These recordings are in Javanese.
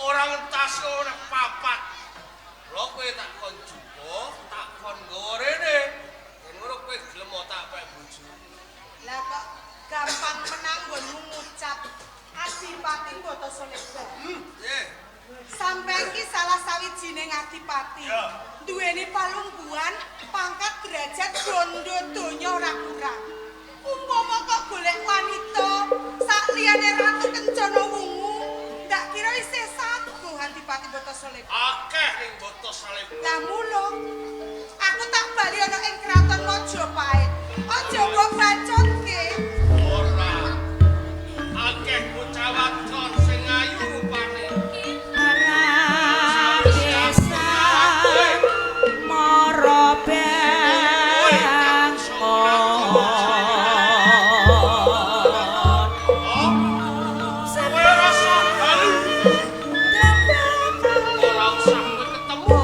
Ora usah ketemu.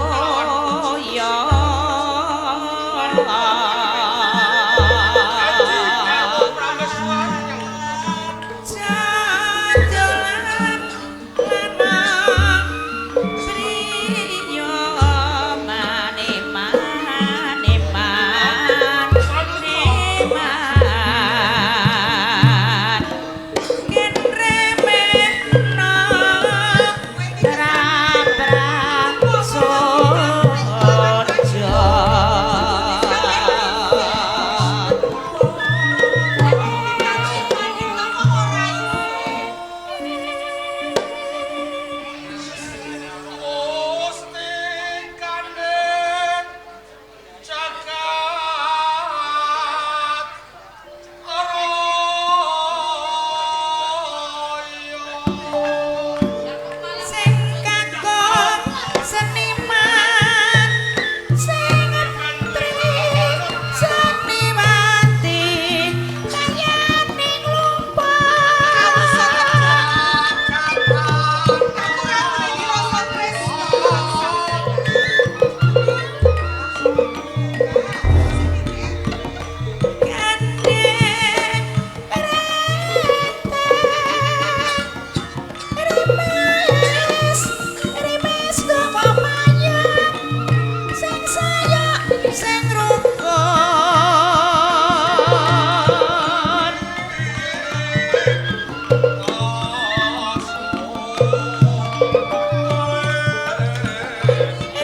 sing rukun.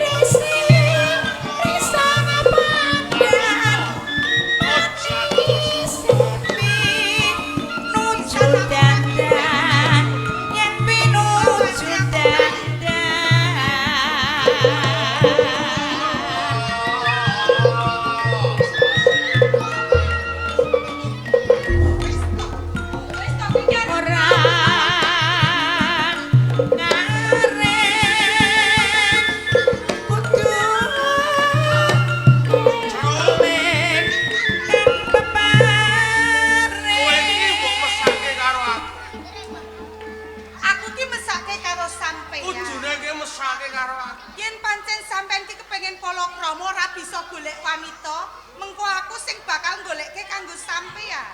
Risi risana pandan manis sepi nuju dandan yen pinuju dandan. Ora ngarep kudu eling kang Kowe iki mbok pepare. Mesake karo aku. Aku ki mesake karo sampeyan. Kudune ki mesake karo aku. Yen pancen sampeyan ki kepengin palakrama ora bisa golek wanita, mengko aku sing bakal golekke kanggo sampeyan.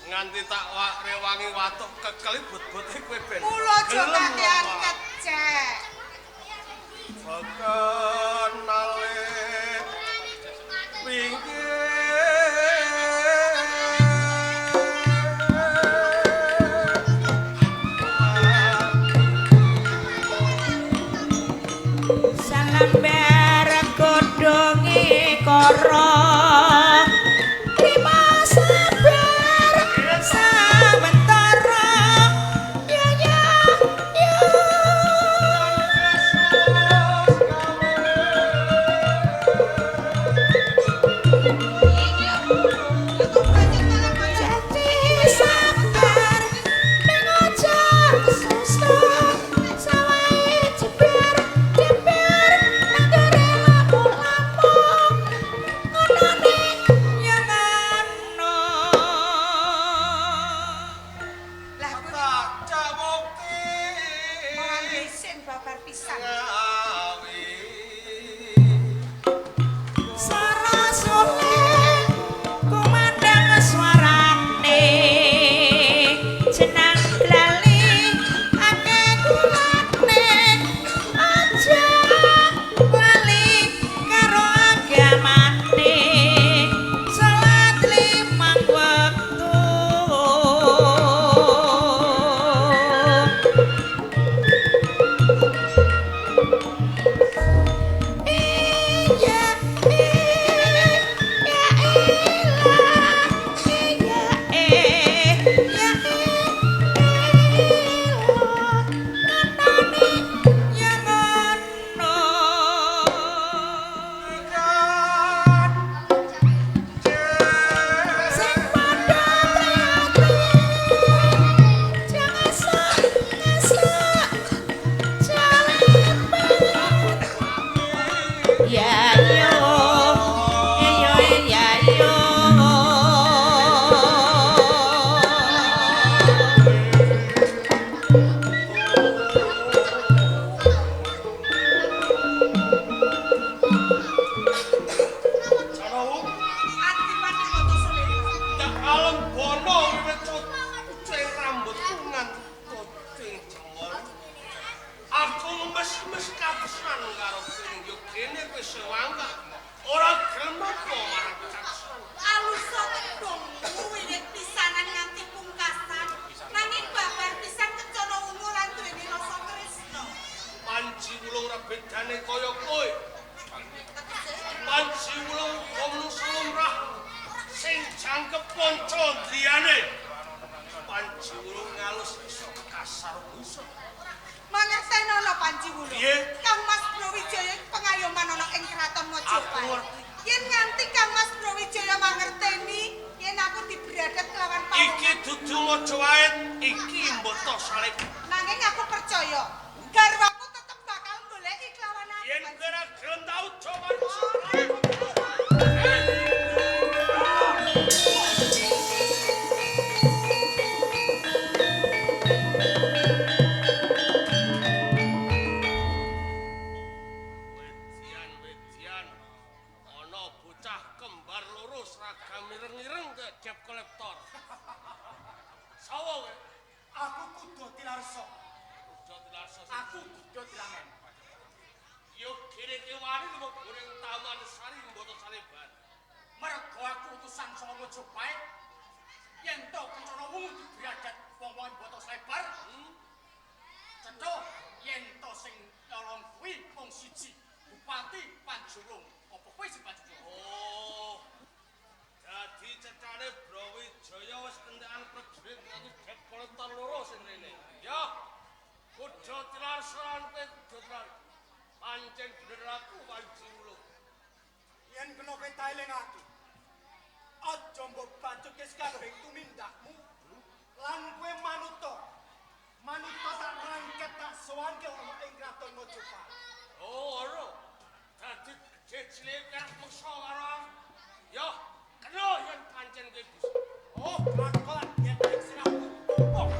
Nganti tak rewangi watuk kekel but-bute kowe ben. Mula aja gelem kakean apa. Kecek. Bekenale pinggir Salambar godhonge kara trima sabar sawetara ya ya ya. Jati sabar ning aja susah sawahe jebar jebar nandure lamu-lamu ngonone ya ngono. Lah kuwi tak cabukti malah isin babar pisan. Ngawi. Sarasole kumandang suarane jenang lali akeh gulane aja lali karo agamane salat limang wektu. Iya, iya, elah, iya, eh, ya, elah, ngonone ya ngono. Sing padha prihatin, jangan sok ngesok, jalan. Ya yo, yo ya yo. Carawu Adipati Antaselera. tak alem bono wiwit kucing rambut nganti kucing jemol. Aku ngemes-mes kapesan karo kowe yo kene kowe sewangka. Ora gelem apa marang kaksan. Alusa tedungmu wiwit pisanan nganti pungkasan. Nanging babar pisan kencana ungu lan duweni rasa tresna. Panji wulung ora bedane kaya kowe. Tegese Panji wulung uga manungsa lumrah sing jangkep panca ndriyane. Panji wulung ngalus iso kasar iso. Mangertenono Panji Wulung. Piye? Kang Mas Brawijaya iki pengayoman ana ing kraton Aku Majapahit. ngerti. Yen nganti Kang Mas Brawijaya mangerteni yen aku dibradat kelawan Iki pawongan. dudu Majapahit, iki Mbata Salib. Nanging aku percaya garwaku tetep bakal goleki kelawan aku. Yen Panji. kowe ora gelem tau coba. Wedian, wedian. Ana bocah kembar loro seragam ireng-ireng kaya debt collector. Sawa kowe? Aku kudu tilarsa. Kudu tilarsa. Aku kudu tilangen. Yo kene ki wani lumaku ning Taman Sari Mbata Sari utusan saka Majapahit yen to Kencana Wungu diberi adat wong-wong Boto Selebar. Cetha yen to sing nyolong kuwi wong siji, Bupati Panjulung. Apa kuwi sing Panjulung? Oh. Dadi cetane Brawijaya wis kentekan prajurit nganti Depoleta loro sing rene. Ya. Kuda Tilarsa lan Kuda Tilarsa. Pancen bener aku Panjiwulung. Yen kena kowe taelingake. Aja mbok bacutke sakabeh tumindakmu. Lan kowe manuta. Manuta tak rangket tak sowanke ana ing kraton Majapahit. Oh, ora. Dadi gedhe cilik kerep meksa karo aku. Ya, kena yen pancen kowe bisa. Oh, lakon yen sirahku. Oh,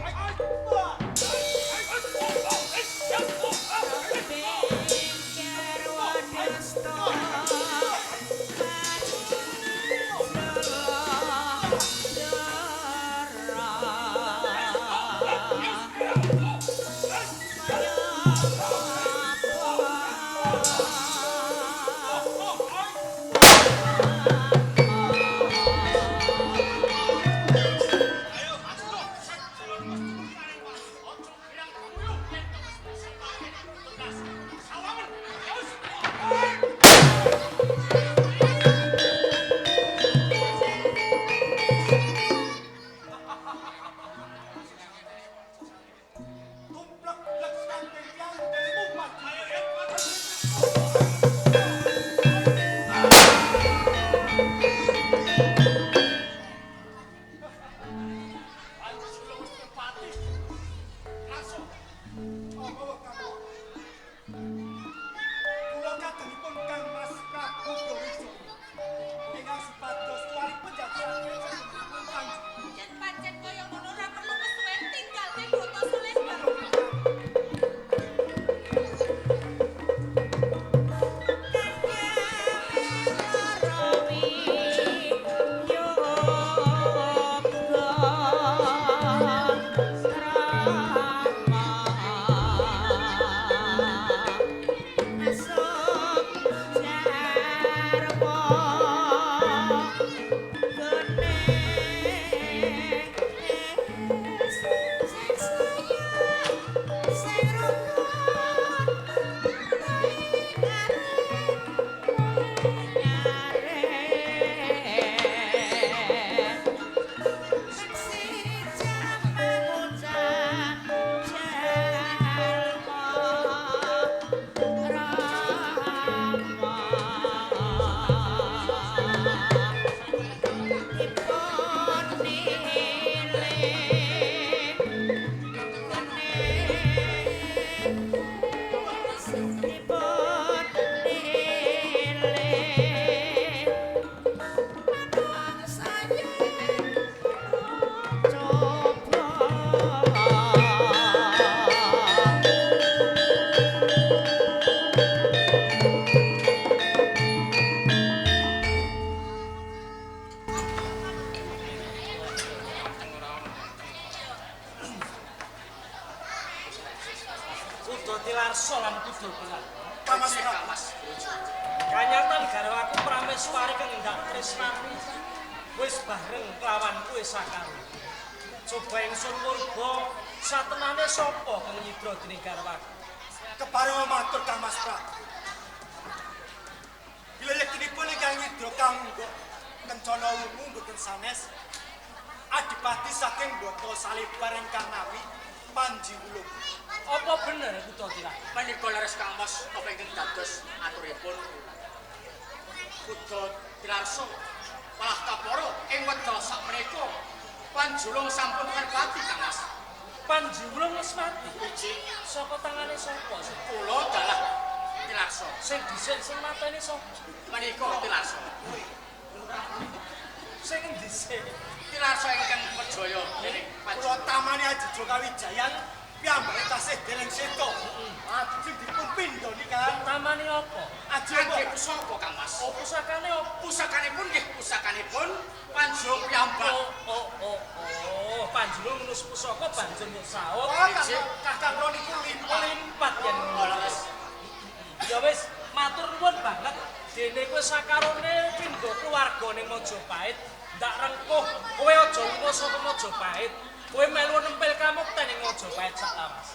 Dene kowe sakarone pindha keluarga ning Majapahit Ndak rengkuh kowe aja lunga saka Majapahit. Kowe melu nempel kamukten ing Majapahit sak lawas.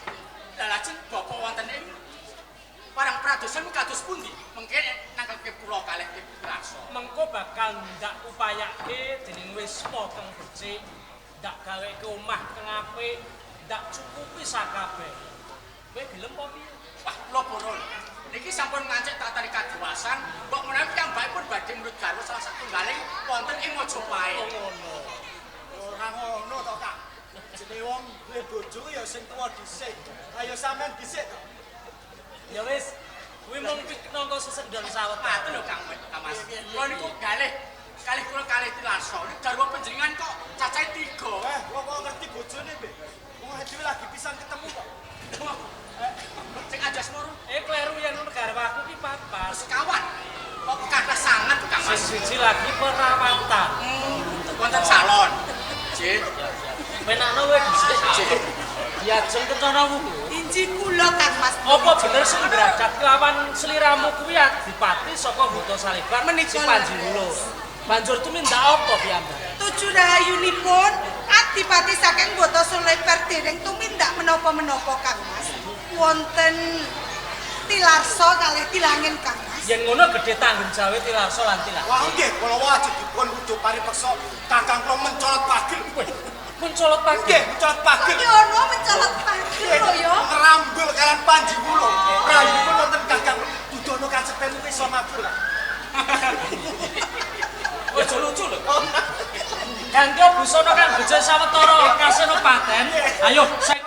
Lah lajeng bapak wonten ing parang pradosan kados pundi? Mengke nangkepke kula kalih Tilarsa. Mengko bakal ndak upayake dening wisma kang becik, ndak gaweke omah kang apik, ndak cukupi sakabeh. Kowe gelem apa piye? Wah, kula purun. Niki sampun ngancik tatari kadiwasan, mbok menawi piyambakipun badhe mrut garwa salah satunggaling wonten ing Majapahit. Oh ngono. Ora ngono to, Kang. Jenenge wong duwe bojo ya sing tuwa dhisik. Ayo sampean dhisik to. Ya wis, kuwi mung pinangka sesendhon sawetara. Ngaten lho Kang Kang Mas. Kula niku galih kalih kula kalih Tilarsa. Niku garwa panjenengan kok cacahe 3. Eh, wong kok ngerti bojone, Be? Wong dhewe lagi pisan ketemu kok. Sing ajas moro Eh kleru yen ngono garwaku ki papat. sekawan. Kok kathah sanget lho Kang Sing Mas. siji lagi perawatan. Wonten salon. Nggih. Penakno kowe dhisik. Diajeng Kencana Wungu. Inji kula Kang Mas. Apa bener sing ndrajat kelawan sliramu kuwi adipati saka Buta Salebar Menika si Panjiwulo. Banjur tumindak apa piyambak? Tuju rahayunipun adipati saking Bota Sulebar dereng tumindak menapa-menapa Kang Mas. Wonten Tilarsa kalih Tilangin Kang Mas. Yen ngono gedhe tanggung jawab Tilarsa lan Tilangin. Wah, nggih, kula wajib dipun wujuh paripeksa kakang kula mencolot pagel. Mencolot pagi. Nggih, mencolot pagel. Kok ono mencolot pagel lho ya. Ngrambul kalian Panjiwulo. Rayipun wonten kakang dudono kasepen kuwi iso mabur. Ojo lucu lho. Ganti busana kang becik sawetara kasena paten. Ayo saiki